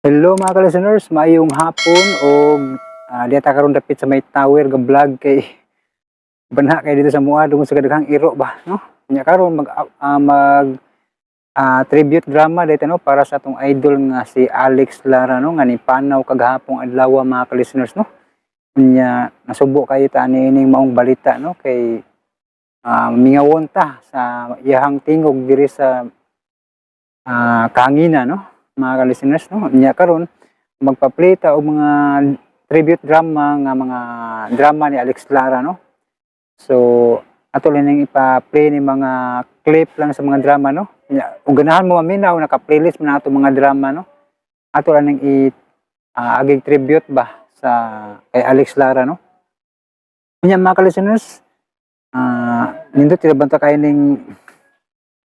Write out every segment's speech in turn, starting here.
Hello, mga ka-listeners, maayong hapon o diya ta karon dapit sa may tower ga vlog kay banha kay dito sa mua tungod sa kadaghang iro ba, no? Nya karon mag tribute drama dito, no, para sa atong idol nga si Alex Lara, no, nga nipanaw kagahapong adlaw, mga ka-listeners, no. Nya nasubo kayo ta niining maong balita, no, kay mingawon ta sa iyahang tingog diri sa kahangina, no, mga ka-listeners, no. Nya karon magpa-play ta og mga tribute drama nga mga drama ni Alex Lara, no. So ato lang ning ipa-play ni mga clip lang sa mga drama, no. Nya ug ganahan mo maminaw, naka-playlist man ato mga drama, no. Ato lang ning i agig tribute ba sa kay Alex Lara, no. Nya, mga ka-listeners, nindot tira banta kay ning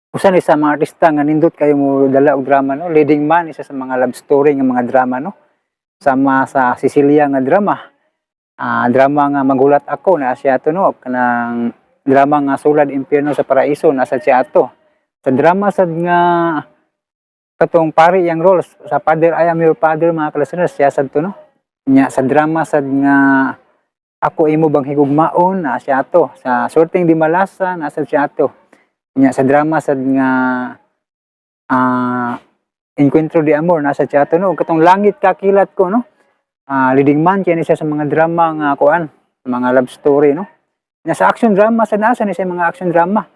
usa ni sa mga artista nga nindot kayo mo dala og drama, no. Leading man isa sa mga love story nga mga drama, no, sama sa Cecilia nga drama, drama nga Magulat Ako na siya ato, no, kanang drama nga Sulad Impierno sa Paraiso, nasa siya ato sa drama sad nga katong pari yang roles sa Father, I Am Your Father, mga ka-listeners, siya sad to, no. Nya sa drama sad nga Ako Imo Bang Higugmaon, na siya ato sa Sorting Di Malasa, nasa siya ato. Nya sa drama sad nga Encuentro de Amor, nasa siya ato, no. Katong Langit Kakilat Ko, no. Leading man kaya ni siya sa mga drama nga kuan, mga love story, no. Nya sa action drama sa nasa ni siya mga action drama.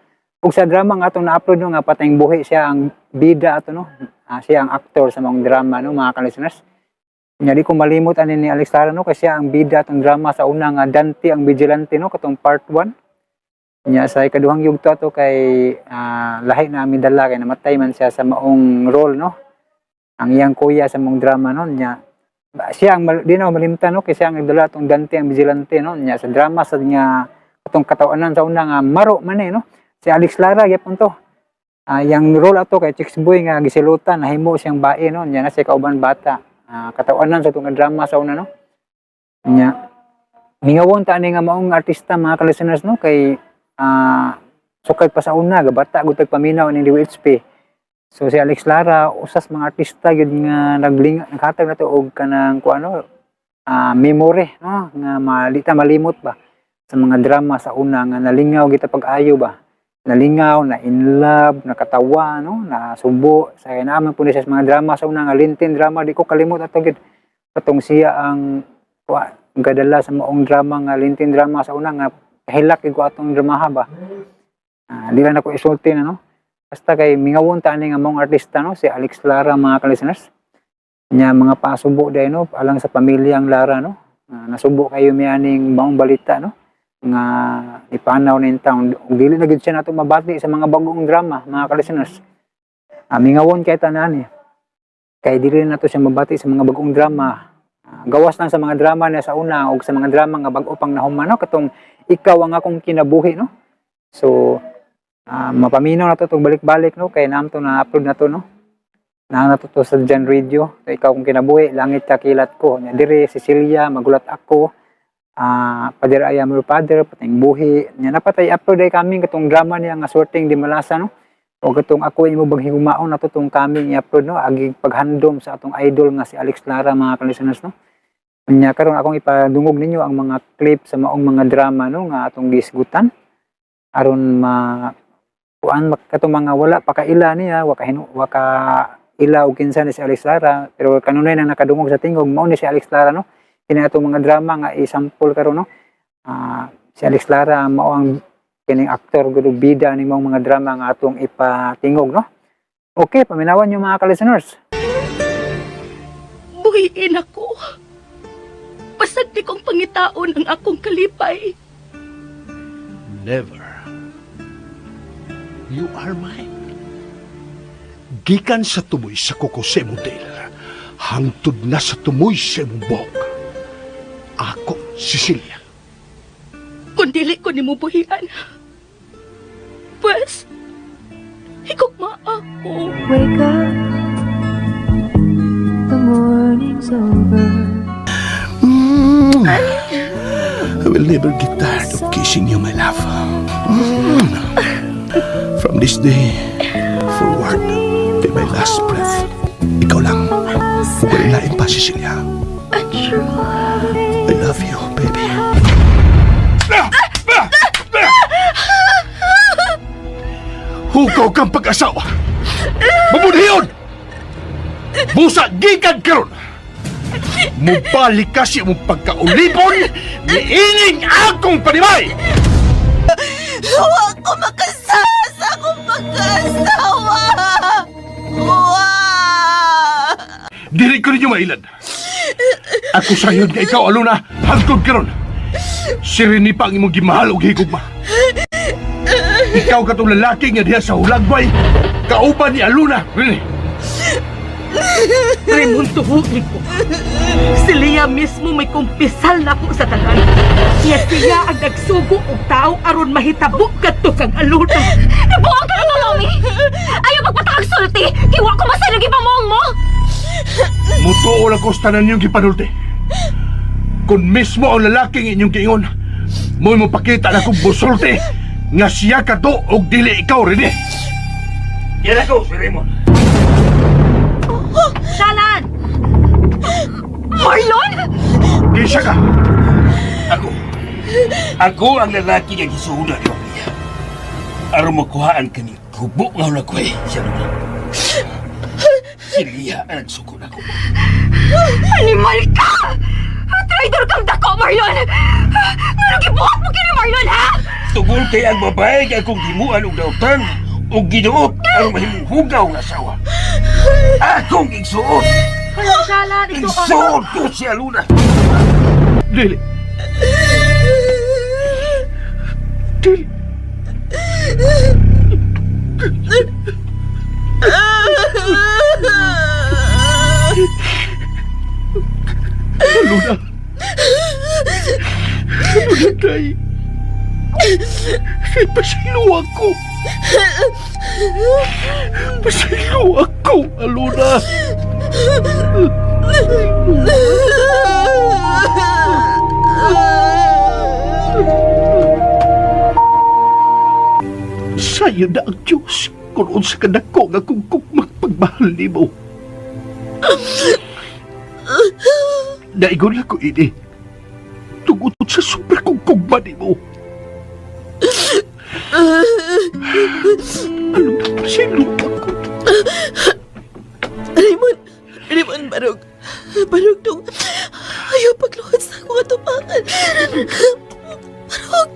Ug sa drama nga atong na-upload, no, nga Patayng Buhi, siya ang bida ato, no. Siya ang actor sa mga drama, no, mga ka-listeners. Nya di ko malimot ani ni Alex Lara, no, kasi siya ang bida atong drama sa una nga Dante ang Vigilante, no, katong part 1. Nya sa ikaduhang yugto ato kay lahi na ami dala kay namatay man siya sa maong role, no. Ang iyang kuya sa maong drama, no. Nya siya ang di na ako malimtan, no, kay siya ang nagdala atong Dante ang Vigilante, no. Nya sa drama sad nga atong katawanan sa una nga Maro Man Eh, no. Si Alex Lara gyapon to. Yang role ato kay Chicks Boy nga gisilutan, nahimo siyang bae, no. Nya na siya kauban bata. Katawanan sa itong drama sa una, no. Nya mingawon ta ani nga maong artista, mga ka-listeners, no, kay sukad pa sa una gabata gud paminaw ning DWHP. So si Alex Lara usas mga artista gyud nga nagling naghatag nato og kanang kuano memory, no, nga malita malimot ba sa mga drama sa una nga nalingaw kita pag-ayo ba, nalingaw na in love, nakatawa, no, na subo sa naman po ni siya sa mga drama sa una nga Lintin drama. Di ko kalimot ato gid katong siya ang kuan gadala sa maong drama nga Lintin drama sa una nga kahilak gyud ko atong dramaha ba. Di lang nako isulti na, no, basta kay mingawon ta ani nga maong artista, no, si Alex Lara, mga ka-listeners. Nya mga pasubo day, no, alang sa pamilyang Lara, no. Nasubo kayo mi aning maong balita, no, nga ipanaw na in town ug dili na gid siya nato mabati sa mga bagong drama, mga ka-listeners. Mingawon kay tanan eh kay dili na nato siya mabati sa mga bagong drama. Gawas lang sa mga drama niya sa una ug sa mga drama nga bag-o pang nahuman, no, katong Ikaw ang Akong Kinabuhi, no. So mapaminaw na to tong balik-balik, no, kay naam to na upload na to, no, na to to sa Jan Radio. So, Ikaw Akong Kinabuhi, Langit Kakilat Ko. Nya diri Cecilia, Magulat Ako, Father, I Am Your Father, Patayng Buhi. Nya napatay upload ay kami katong drama niya nga Sorting Di Malasa, no, o katong Ako Imo Bang Higumaon na to tong kaming i-upload, no, agi paghandom sa atong idol nga si Alex Lara, mga ka-listeners, no. Nya karon akong ipadungog ninyo ang mga clip sa maong mga drama, no, nga atong gisgutan aron ma kuan katong mga wala pa kaila niya, waka ila og kinsa ni si Alex Lara, pero kanunay nang nakadungog sa tingog, mao ni si Alex Lara, no. Kini atong mga drama nga i-sample karon, no. Si Alex Lara mao ang kining aktor gud ug bida ni maong mga drama nga atong ipatingog, no. Okay, paminawan niyo, mga ka-listeners. Buhiin ako. Basag di kong pangitaon ang akong kalipay. Never. You are mine. Gikan sa tumoy sa kuko sa imong tiil, hangtod na sa tumoy sa imong buhok. Ako, Cecilia. Kung dili ko nimo buhian, pues, higugma ako. Wake up, the morning's over. I will never get tired of kissing you, my love. From this day forward, till my last breath, ikaw lang. Ug lain pa, Cecilia. Andrew. I love you, baby. Hugaw kang pag-asawa! Mabudhiyon! Busa gikan karon! Mubalik ka sa imong pagkaulipon niining akong panimay! Wa ko makasala sa akong pagkaasawa! Wa! Dili ko ninyo mailad. Ako sayon nga ikaw, Aluna, hangtod karon. Si Rene pa ang imong gimahal og higugma. Ikaw katong lalaki nga diha sa Hulagway, kauban ni Aluna, Rene. Raymond, tuhuin ko. Si Leah mismo may kumpisal na ko sa tanan. Nga siya ang nagsugo og tao aron mahitabo kadto kang Aluna. Nabuang ka na, Mami! Ayaw magpatakag sulti! Kiwa ko masanag ipamong mo! Mutuo lang ko sa tanan niyong gipanulti. Kung mismo ang lalaking inyong giingon, mo'y mapakita na kong busulti nga siya kato og dili ikaw, Rene. Yan ako, si Raymond. Shalan! Marlon! Kinsa ka? Ako. Ako ang lalaki nga gisuuna ni Maria. Aron makuhaan kani kubo nga hulagway siya naman. Si Lia ang nagsuko nako. Animal ka! Traitor kang dako, Marlon! Ngano gibuhat mo kini Marlon, ha? Tugol kay ang babae nga akong gimuan og dautan og giduot aron mahimong hugaw nga asawa. Akong igsuot. Hala, Shalan, ito ang... Igsuot ko si Aluna. Dili. Dili. Luna. Luna, day. Kay pasaylo ako. Pasaylo ako, Aluna. Sayo na ang Diyos kung unsa ka dako nga kung magpagmahal nimo. Naigon lang ko ini. Tungod sa sobra kong kugma nimo. Ano na pa siya lupa ko? Raymond! Raymond, barog! Barog dong! Ayaw pagluhod sa akong atubangan! Barog!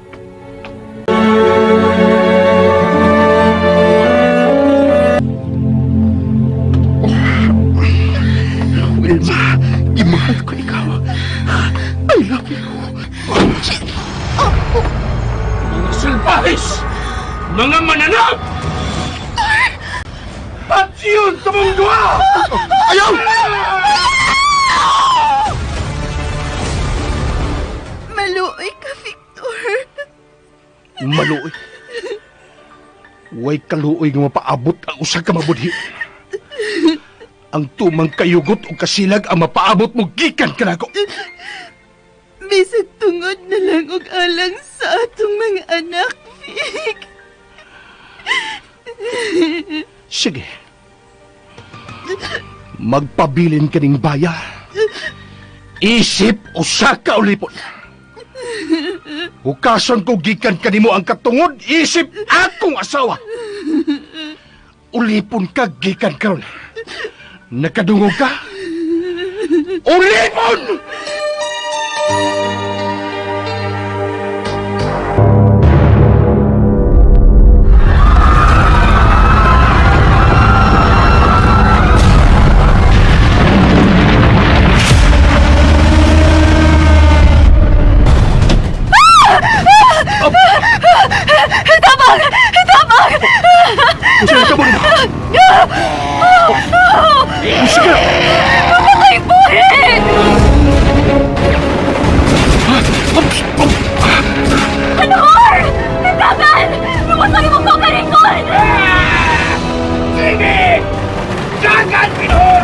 Wilma, imahal ko ikaw. I love you. Mga salbahes! Mga mananap! Patyon sa mong duha! Ayaw! Maluoy ka, Victor! Maluoy. Way kaluoy nga mapaabot ang usa ka mabudhi. Ang tumang kayugot o kasilag ang mapaabot mo gikan kanako. Bisag tungod na lang og alang sa atong mga anak, Vic! Sige. Magpabilin ka ning baya. Isip usa ka ulipon. Hukason ko gikan kanimo ang katungod isip akong asawa. Ulipon ka gikan karon. Nakadungog ka? Ulipon! Tabang! Tabang! Saan ka mo nito? Sige! Patay buhit! Anor! Tagal! Lumasag mo pagkalikod! Sige! Dagan, Pinor!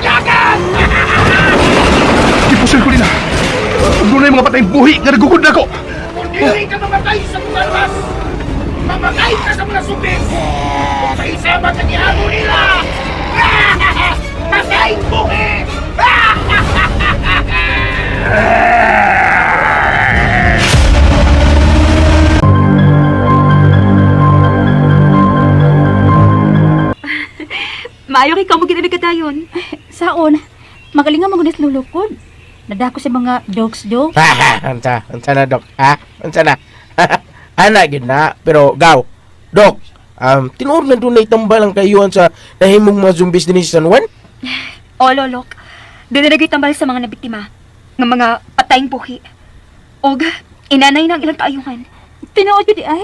Dagan! Ipusil ko nila. Huwag na yung mga patayng buhi nga nagugod na ako. Kung dili ka mamatay sa mga armas, mamatay ka sa mga supis! Kung sa isa man nila! Patay buhi! Maayo kay kamo gid kadayon. Saon, magaling nga magunis lulukod. Nadako sa mga jokes jokes. Unsa, unsa na, Dok? Ha? Unsa na? Ana gyud na, pero gaw. Dok, tinuod na dunay tambal ang kayuhan sa nahimong mga zombies dinhi sa San Juan? O lolok, doon na tambal sa mga nabiktima ng mga patayng buhi. Og inanay na ang ilang kaayuhan. Tinuod yun di ay.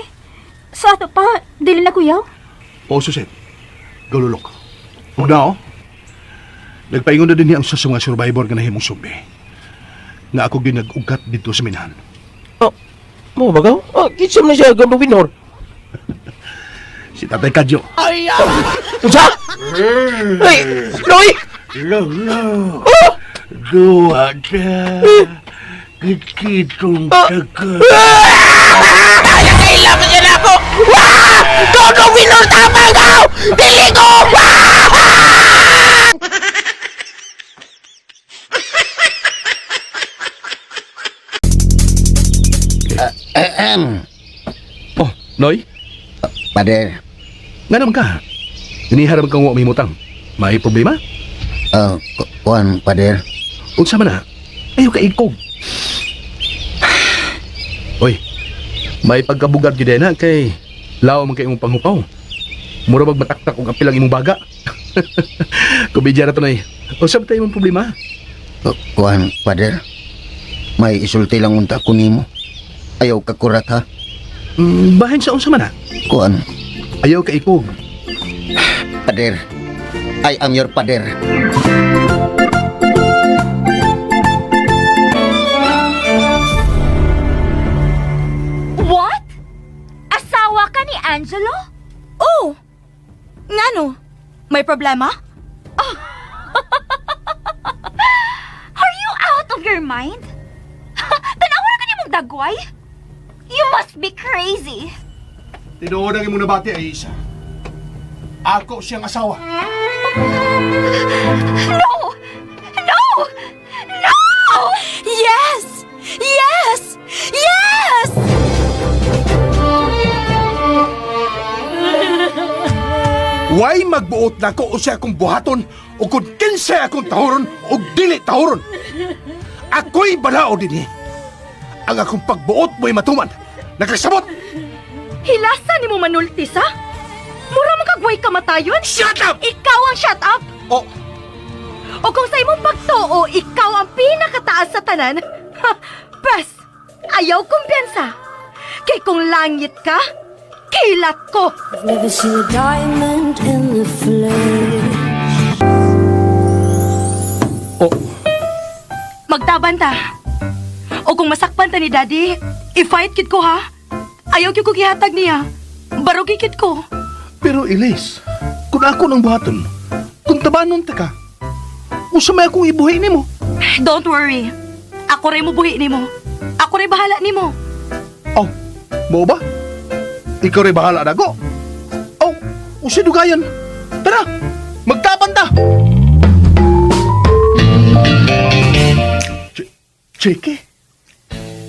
Sa ato pa, dili na kuyaw. O, Suset. Galulok. Huwag na, oh. Nagpaingon na din niya ang sa mga survivor nga nahimong sumbi. Nga ako ginag-ugat dito sa minahan. Oh, mo ba gaw? Oh, kinsa man siya gaw winor? Si Tatay Kadyo. Ay, ah! Unsa? Ay, Noy! Lolo, Oh! duwa ta. Kitkitong taga. Ah! Nakailaman siya na ako! Wah! Gaw no winor tama gaw! Dili ko! Wah! Oh, Noy? Pader, Nga naman ka. Iniharap kang wa mahimutang. May problema? Kuan, pader. Unsa man na? Ayaw ka ikog. Oy, may pagkabugat gyud na kay law man kay imong panghupaw. Mura bag mataktak og apil ang imong baga. Kubidya ra to nay. Unsa ba tayo imong problema? Kuan, pader. May isulti lang unta ko nimo. Ayaw ka kurat ha. Bahin sa unsa man na? Kuan, Ayaw ka ikog. Pader. I am your pader. What? Asawa ka ni Angelo? Oh! Ngano? May problema? Are you out of your mind? Tanawa ka nimong dagway? You must be crazy. Tinuod ang imong nabati ay isa. Ako siyang asawa. No! No! No! Yes! Yes! Yes! Way magbuot nako usa akong buhaton o kung kinsay akong tahuron o dili tahuron. Ako'y balao dinhi. Ang akong pagbuot mo'y matuman. Nakasabot! Hilasa ni mo manultis, ha? Mura mo kagway kamatayon? Shut up! Ikaw ang shut up! Oh, O kung sa imong pagtuo, ikaw ang pinakataas sa tanan, ha, pes, ayaw kumpiyansa. Kay kung langit ka, kilat ko. Never seen a diamond in the flesh. oh, Magtaban ta. O kung masakpan ta ni Daddy, i-fight kit ko ha. Ayaw kit ko gihatag niya. Barugi kit ko. Pero Elise, kung ako nang buhaton, kung tabanon ta ka, usa may akong ibuhi nimo. Don't worry. Ako rin mo buhi nimo. Ako rin bahala nimo. Oh, mo ba? Ikaw rin bahala na ko. Oh, usa dugayan. Tara, magtaban ta. Cheke?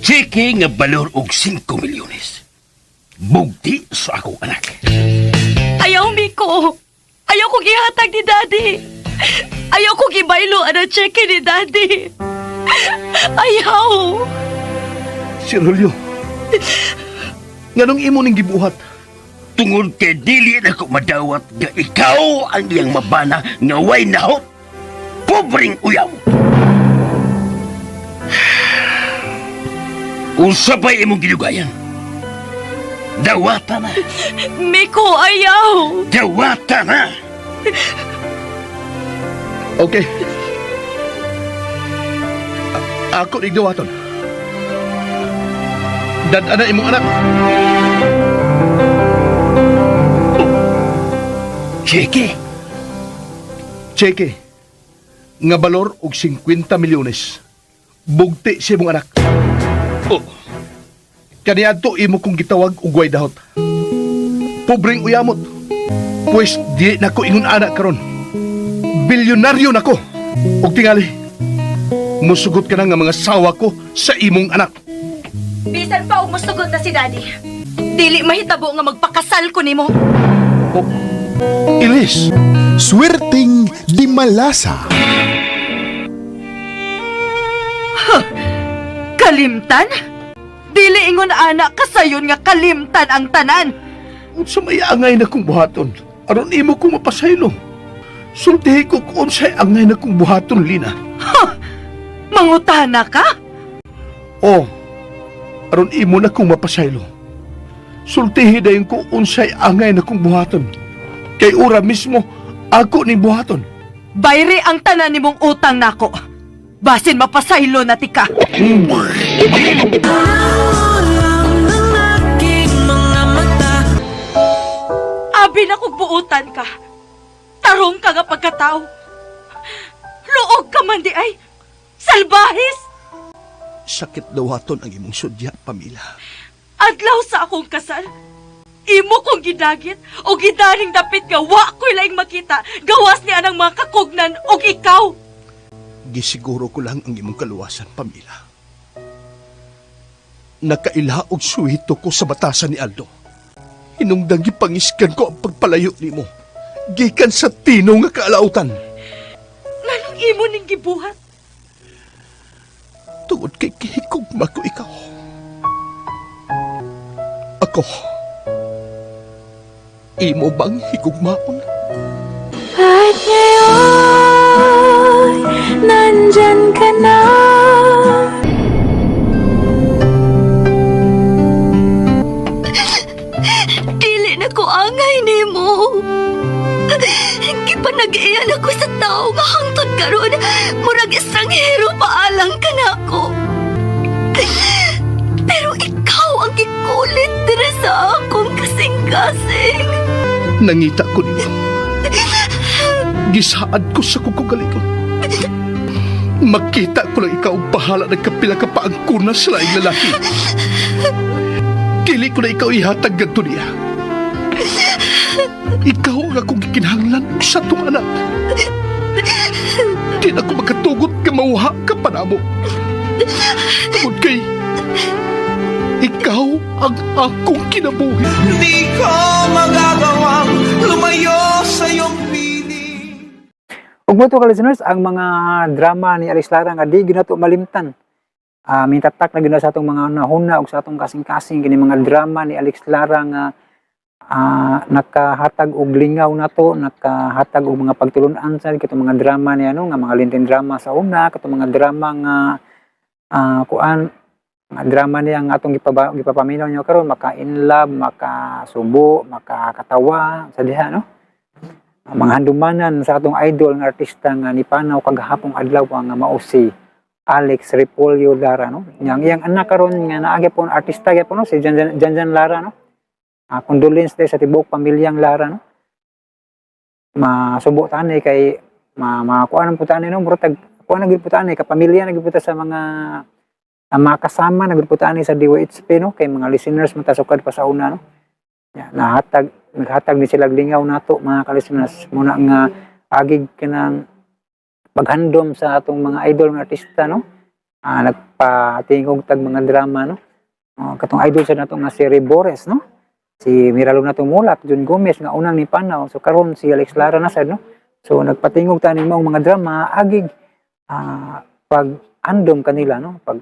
Cheke nga balor og 5 milyones. Bugti sa akong anak. Ayaw, Miko. Ayaw ko gihatag ni Daddy. Ayaw ko gibaylo ang cheque ni Daddy. Ayaw. Sir Julio, nganong imo ning gibuhat? Tungod kay dili na ko madawat nga ikaw ang iyang mabana nga way nahot. Pobreng uyaw. Unsa pa'y imong gidugayan? Dawata na. Miko, ayaw. Dawata na. Okay. Ako ning duwaton. Dad-ana imong anak. Cheke. Cheke. Nga balor og 50 milyones. Bugti sa imong anak. Oh, Kaniadto imo kong gitawag og way dahot. Pobreng uyamot. Pwes di nako ingon anak karon. Bilyonaryo nako. Og tingali, musugot ka na nga mga sawa ko sa imong anak. Bisan pa og musugot na si Daddy. Dili mahitabo nga magpakasal ko nimo. Oh, Elise. Swerteng di malasa. Kalimtan? Dili ingon ana kasayon nga kalimtan ang tanan. Unsa may angay na kong buhaton, aron imo kong mapasaylo. Sultihi ko kung unsay angay na kong buhaton, Lina. Mangutana ka? O, aron imo na kong mapasaylo. Sultihi dayon ko unsay angay na kong buhaton. Kay ora mismo, ako ni buhaton. Bayri ang tanan nimong utang nako. Basin mapasaylo na tika. Abi na kog buutan ka. Tarong ka nga pagkatao. Luog ka man di ay. Salbahis! Sakit dawaton ang imong sudya, Pamela. Adlaw sa akong kasal. Imo kong gidagit o gidaning dapit nga wa ko'y laing makita gawas ni anang mga kakugnan og ikaw. Gisiguro ko lang ang imong kaluwasan, Pamela. Nakaila og suhito ko sa batasan ni Aldo. Hinungdang gipangiskan ko ang pagpalayo nimo. Gikan sa tino nga kaalautan. Nganong imo ning gibuhat? Tungod kay gihigugma ko ikaw. Ako. Imo bang higugmaon? At ngayon, nandyan ka na. Dili na ko angay nimo. Gipanag-iyan ako sa tao nga hangtod karon murag estranghero paalang ka nako. Pero ikaw ang gikulit diri sa akong kasing-kasing. Nangita ko nimo. Gisaad ko sa kong kalikon. Makita ko lang ikaw ang bahala ng kapila ka paangkuna sa laing lalaki. Dili ko na ikaw ihatag ganito niya. Ikaw ang akong gikinahanglan sa itong anak. Di na ko makatugot ka mauha ka pa namo. Tungod kay ikaw ang akong kinabuhi. Di ko magagawang lumayo sa iyong piling. Ug mo to ka listeners, ang mga drama ni Alex Lara nga di gyud nato malimtan. Mitatak na gyud na sa atong mga nahuna ug sa atong kasing-kasing kini mga drama ni Alex Lara nga nakahatag og lingaw nato, nakahatag og mga pagtulun-an sa katong mga drama niya, no, nga mga lintin drama sa una, katong mga drama nga kuan mga drama niya nga atong gipapaminaw niyo karon, maka in love, makasubo, makakatawa sa diha, no? Ang mga handumanan sa atong idol nga artista nga nipanaw kagahapong adlaw nga mao si Alex Repolyo Lara, no? Yang iyang anak karon nga naa gyapon artista gyapon, no, si Janjan, Janjan Lara, no? Condolence day sa tibuok pamilyang Lara, no? Masubo tani kay ma makuan po tani, no, murag tag kuan na gyud po tani, kapamilya na gyud po ta sa mga ang mga kasama na gyud po tani sa DYHP, no, kay mga listeners man ta sukad pa sa una, no? Ya, nahatag naghatag ni sila lingaw nato, mga ka-listeners, muna nga agig kanang paghandom sa atong mga idol nga artista, no? Nagpatingog tag mga drama, no? Oh, katong idol sa nato nga si Ray Bores, no, si Miralo na Tumulak, John Gomez nga unang ni Panaw. So karon si Alex Lara na sad, no? So nagpatingog ta ning maong mga drama agig pag andom kanila, no, pag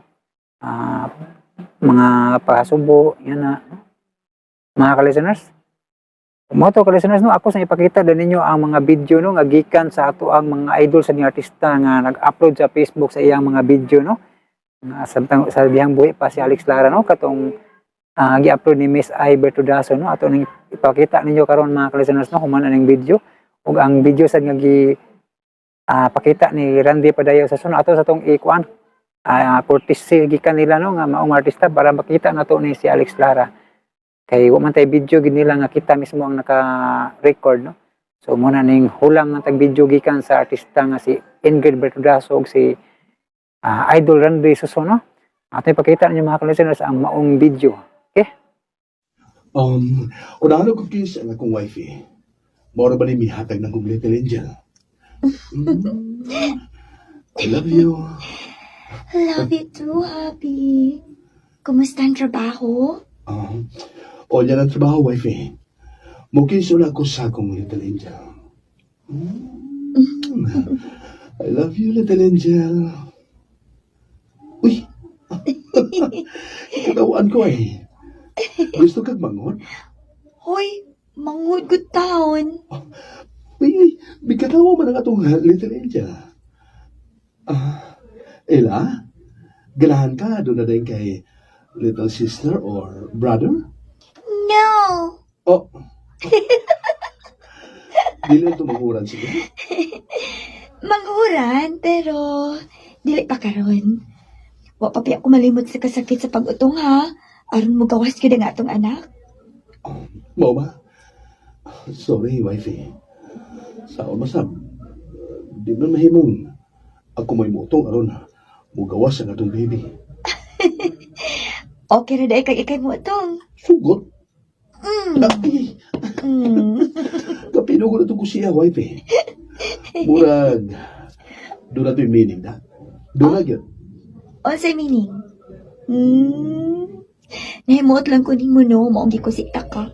mga pahasubo yan na, no? Mga ka-listeners. Mo to ka-listeners, no, ako sa ipakita din ninyo ang mga video, no, nga gikan sa ato ang mga idol sa ni artista nga nag-upload sa Facebook sa iyang mga video, no, nga samtang sa dihang buhi pa si Alex Lara, no, katong gi-upload ni Miss I Bertudaso, no? Ato ning ipakita ninyo karon, mga ka-listeners, no, human aning video ug ang video sad nga gi pakita ni Randy Padayaw sa suno ato sa tong ikuan courtesy gikan nila, no, nga maong artista para makita nato ni si Alex Lara kay wa man tay video gid nila nga kita mismo ang naka-record, no? So mo na ning hulam ng tag video gikan sa artista nga si Ingrid Bertudaso ug si Idol Randy Susono. Ato ipakita ninyo, mga ka-listeners, ang maong video. Okay. Unahan ko kiss ang akong wifey. Moro ba ni mihatag ng kong little angel? I love you. Love you too, hubby. Kumusta ang trabaho? O yan ang trabaho, wifey. Mukis wala ko sa akong little angel. I love you, little angel. Uy! Katawaan ko eh. Gusto kag manghod? Hoy, manghod gud taon. Uy, uy, bigkatawa man ang atong little angel. Ah, Ella, ganahan ka doon na din kay little sister or brother? No. Oh. Dili na tumanghuran sige. Manghuran, pero dili pa karon. Wa pa ako malimot sa kasakit sa pag-utong ha. Aron mo gawas gyud ang atong anak. Mao ba? Sorry, wifey. Sa masab, di man mahimong ako may mutong aron mugawas ang atong baby. Okay ra dai kag ikay mo utong. Sugot. Ay, kapino ko na itong kusiya, wifey. Murag, doon na ito'y meaning na. Doon na yun. Unsay meaning? Nahimuot lang ko nimo no, maong gikusita ka.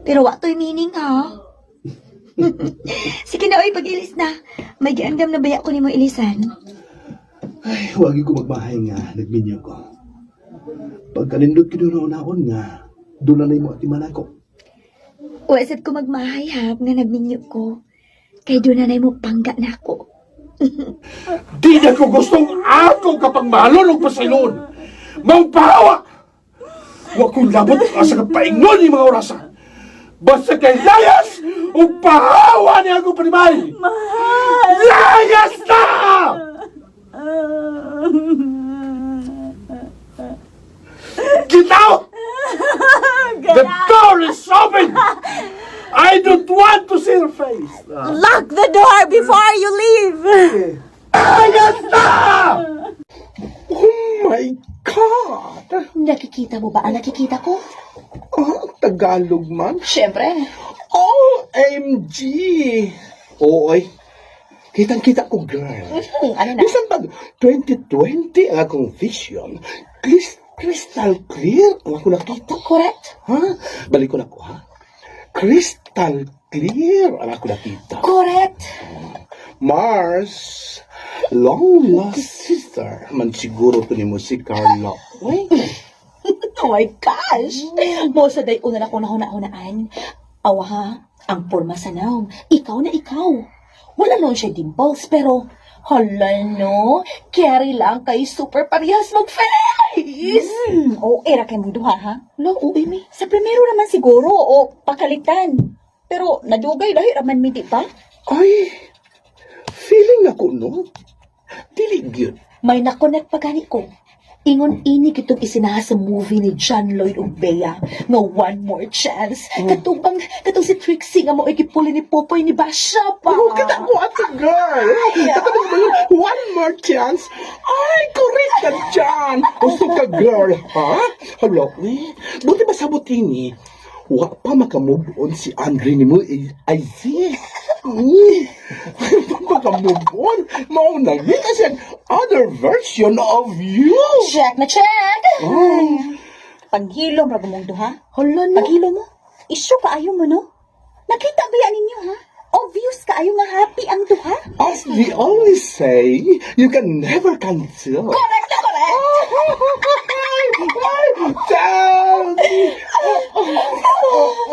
Pero wa to'y meaning ha. Sige na oy, pag-ilis na. May giandam na baya ko nimo ilisan. Ay, wagi ko magmahay nga, nagminyo ko. Pagkanindot ko doon naon nga, doon na mo at iman ako. Wa sad ko magmahay ha, nga nagminyo ko. Kay doon na mo pangga na ako. Di na ko gustong ako kapag mahalon og pasaylon. Mangpahawa! Wa kong labot asa ka paingon ni mga orasa. Basta kay layas ug pahawa ni ako panimay. Mahal! Layas na! Get out! The door is open! I don't want to see her face. Lock the door before you leave. Layas na! Oh my God! Nakikita mo ba ang nakikita ko? Ah, Tagalog man. Siyempre. OMG! Oo, ay. Kitang-kita ko, girl. Ano na? Bisan pag 2020 ang akong vision, crystal clear ang ako nakita. Correct. Ha? Balik ko na ko, ha? Crystal clear ang ako nakita. Correct. Mars, long lost sister. Man siguro to ni mo si Carla. Uy, Oh my gosh! Mo sa day una na ko nahuna-hunaan. Awa ha, ang porma sa naong. Ikaw na ikaw. Wala noon siya dimples, pero hala no, carry lang kay super parehas mag-face! Oo, era kay mong duha ha? No, uwi mi. Sa primero naman siguro, o pakalitan. Pero nadugay dahil raman mi di pa. Ay, feeling ako, no? Dili gyud. May nakonect pa gani ko. Ingon ini kitong isinaha sa movie ni John Lloyd ug Bea nga One More Chance. Katong bang katong si Trixie nga mao gipuli ni Popoy ni Basha pa. Oh, kita ko ate girl. Kita mo ba yun? One more chance. Ay, correct ka dyan. Gusto ka girl, ha? Hala, eh. Buti ba sabot ini? Wa pa makamove on si Andre ni mo, eh, Isaac. Pa makamove on. Mao na yun kasi other version of you. Check na check. Oh. Paghilom ra mong duha. Hala no. Paghilom mo. Isyo kaayo mo no. Nakita ba yan ninyo ha? Obvious kaayo nga happy ang duha. As we always say, you can never cancel. Correct na correct. Tell me.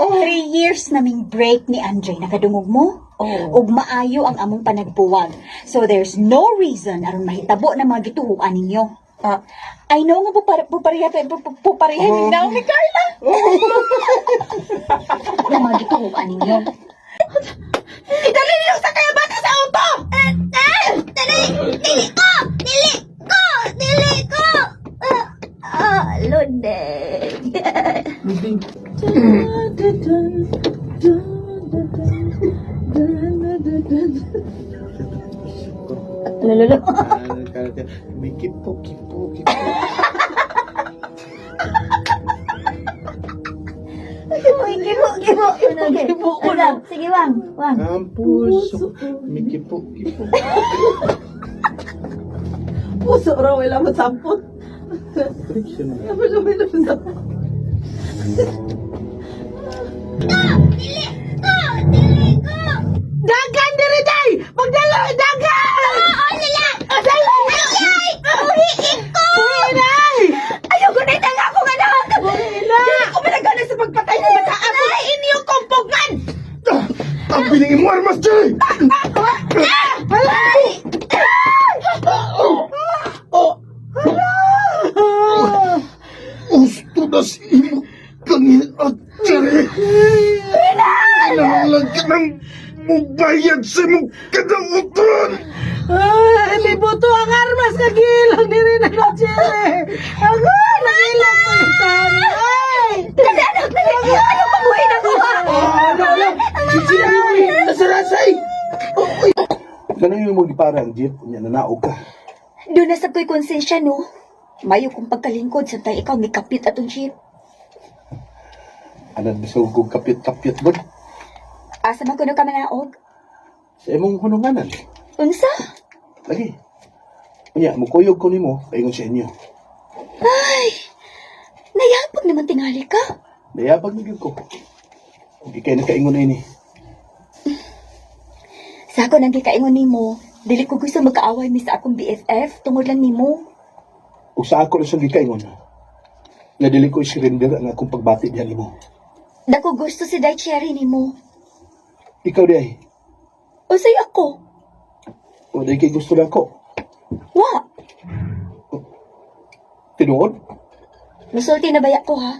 3 years naming break ni Andre, nakadungog mo? Oh. Ug maayo ang among panagbuwag. So there's no reason aron mahitabo na mga gituhuan ninyo. I know nga pupareha pupareha ni Naomi Carla. Na mga gituhuan ninyo. Idali niyo sa kaya bata sa auto! Dali! Dili ko! Dili ko! Dili ko! Ah, ah, Lundeng. Lundeng. Lolo. May kipo, kipo, kipo. Uy, kibo, kibo. Kibo ko lang. Sige, Wang. Wang. Ang puso, may kipo, kipo. Puso raw, wala mo sampot. Wala mo sampot. Dili ko! Dili ko! Dagan diri. Pagdala, dagan! Oo, lala! Dala! Ay! Buhiin ko! Buhiin! Ayaw ko na itang akong anak! Buhiin na! Dili ko managana sa pagpatay ng bata! Buhiin niyo kong pugngan! Ang biling mo armas, Jerry! Alay! Gusto na si imo kangin at Jerry! Kinahanglan ka ng mubayad sa imong kadautan! Ay, may buto ang armas nga gilong ni Rina Jerry! Ako, nagilong mo yung tani! Ay! Dali, anak! Dali! Ayaw pabuhin ako, ha? Ano, ano? Si Jerry, nasa rasay! Ganun yung mga parang jeep, unya nanaog ka. Doon na sa ko'y konsensya, no? Mayo kong pagkalingkod samtang ikaw may kapit atong jeep. Anad bisog kong kapyot-kapyot god. Asa man kuno ka manaog? Sa imong hununganan. Unsa? Lagi. Unya, mukuyog ko nimo, paingon sa inyo. Ay! Nayapag naman tingali ka. Nayabag na gyud ko. Ug ikay nakaingon ini. Sa ako nang gikaingon nimo, dili ko gusto magkaaway mi sa akong BFF tungod lang nimo. Ug sa ako lang siyang gikaingon. Nga dili ko isurrender ang akong pagbati diha nimo. Dako gusto si Dai Cherry nimo. Ikaw di ay. Unsay ako? O di kay gusto na ako. Wa, Tinuod, musulti na baya ko ha.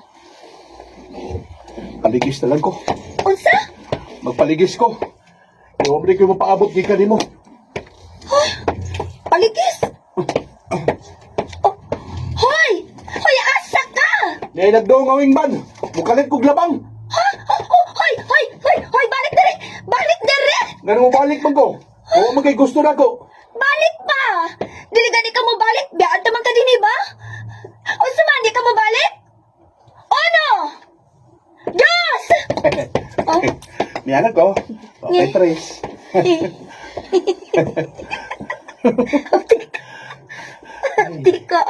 paligis na lang ko. Unsa? Magpaligis ko. Iwa mo ko mapaabot gikan nimo. Paligis. Oh, hoy! Hoy, asa ka? Nay nagdoong awing man. Mukalit kog labang. Ha? Oh, oh, hoy, hoy, hoy, hoy, balik dere. Balik dere. Ngano mo balik man ko? O man kay gusto na ko. Balik pa. Dili gani ka mo balik, biyaan ta man ka dinhi ba? Unsa man di ka mo balik? Uno. Dos. Oh. Niana ko. Okay, tres. Di ka.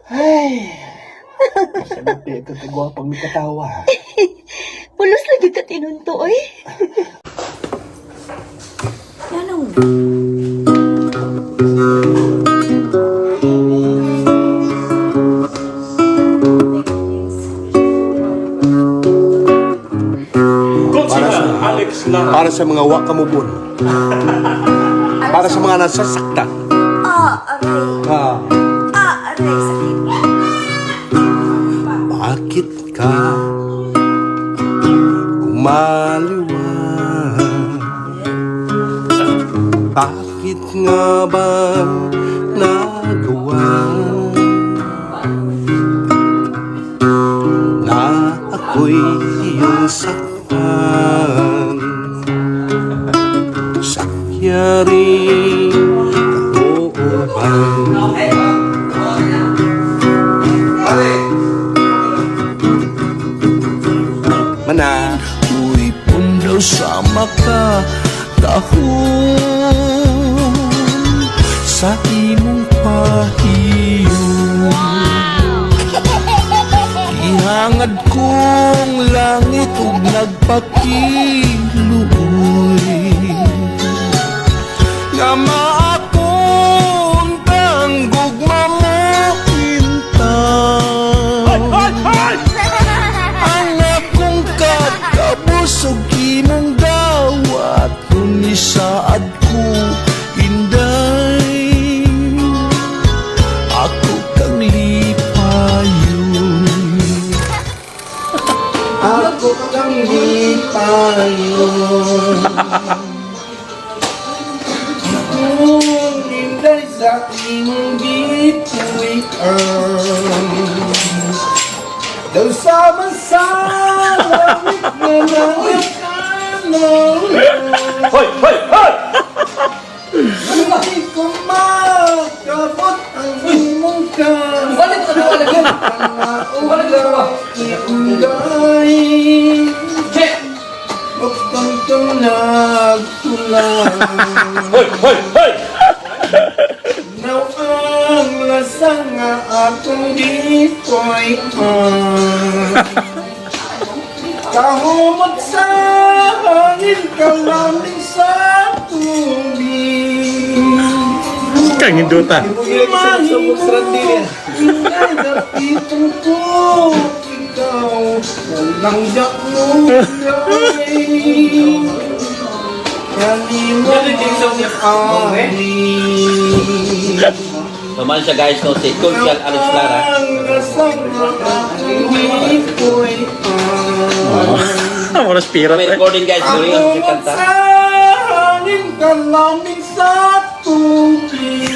Ay. Sabi ito kagwapang may katawa. Pulos lagi ka tinunto, oy. Para sa mga wakamubon. Para sa mga nasasaktan. Ah, aray. Ah. Ah, aray, sakit. Bakit ka kumaliwa? Bakit nga ba nagawa na ako'y iyong saktan? Sakyaring kalooban. Mana. Uy, pundaw sa makatahon sa imong pahiyon. Ihangad kong langit ug nagpakiluoy nga maakuntang gugma mo intang. Ang akong kakabusog imong dawat Unisaad ko inday. Ako kang lipayon. Ako kang lipayon. Kung inday sa imong gipuy-an. Daw sama sa langit na nakakanaw. Hoy! Hoy! Hoy! Hindi ko makabot ang imong ka. Balik ka na, balik ka. Balik ka. Inday. Bukang tulag tulag. Hoy! Hoy! Hoy! Now ang lasa nga atong gipoy Kahumot sa hangin, kalamig sa tubig. Kang hinduta. Itong ko, ikaw, walang mo. Tuman siya guys no, si Conchal Alex Lara. Oras pira. May recording guys, sorry yung kanta. Hangin kalamig sa tubig.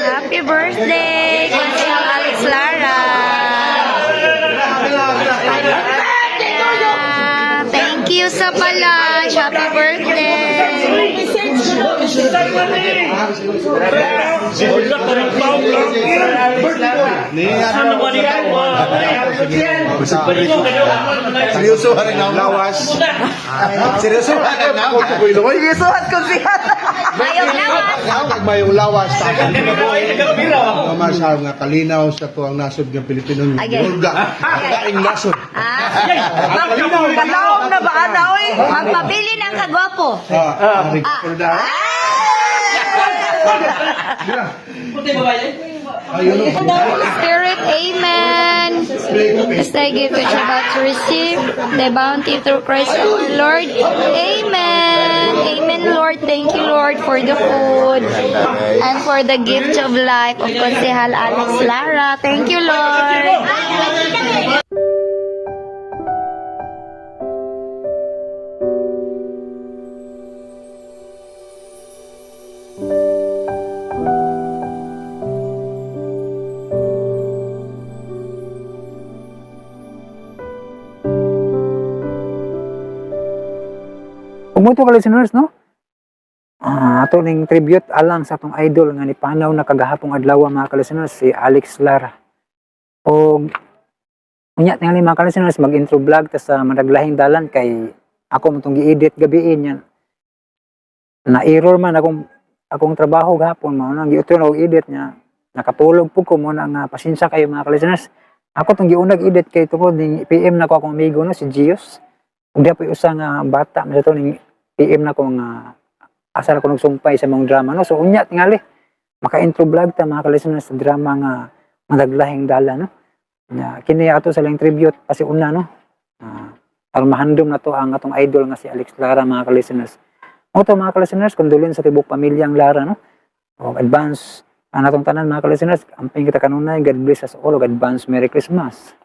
Happy birthday, Konsehal Alex Lara. Thank you sa palunch. Happy birthday. Seryoso ka rin lawas. Seryoso ka rin Seryosohan ko siya. Mayong lawas. Mayong lawas. Nga nga kalinaw sa tuang nasod ng Pilipino. Agay. Hulga. Daing nasod. Kalaom na ba ana oy? Magpabili ng kagwapo. Ah, Spirit, amen. As thy gift which you're about to receive, the bounty through Christ our Lord. Amen. Amen, Lord. Thank you, Lord, for the food and for the gift of life of Konsehal Alex Lara. Thank you, Lord. Ug mo to ka listeners, no? Ato ning tribute alang sa atong idol nga nipanaw na kagahapong adlaw, mga ka-listeners, si Alex Lara. Og unya tingali, mga ka-listeners, mag-intro vlog ta sa managlahing dalan kay ako mo tong gi-edit gabiin yan. Na error man akong akong trabaho gahapon, mao nang giutro na og edit niya. Nakatulog pud ko, mo na nga pasensya kayo, mga ka-listeners. Ako tong giunag edit kay tungod ning PM na ko akong amigo, no, si Gios. Ug di pa usa nga bata man sa to ning PM na ko nga asa na ko nagsumpay sa mga drama, no. So unya tingali maka-intro vlog ta, mga ka-listeners, sa drama nga Madaglahing Dala, no. Na kini ato sa lang tribute kasi una, no. Aron mahandom na to ang atong idol nga si Alex Lara, mga ka-listeners. Mo to, mga ka-listeners, kondolin sa tibok pamilyang Lara, no. Og advance ang atong tanan, mga ka-listeners, amping kita kanunay, God bless us all ug advance Merry Christmas.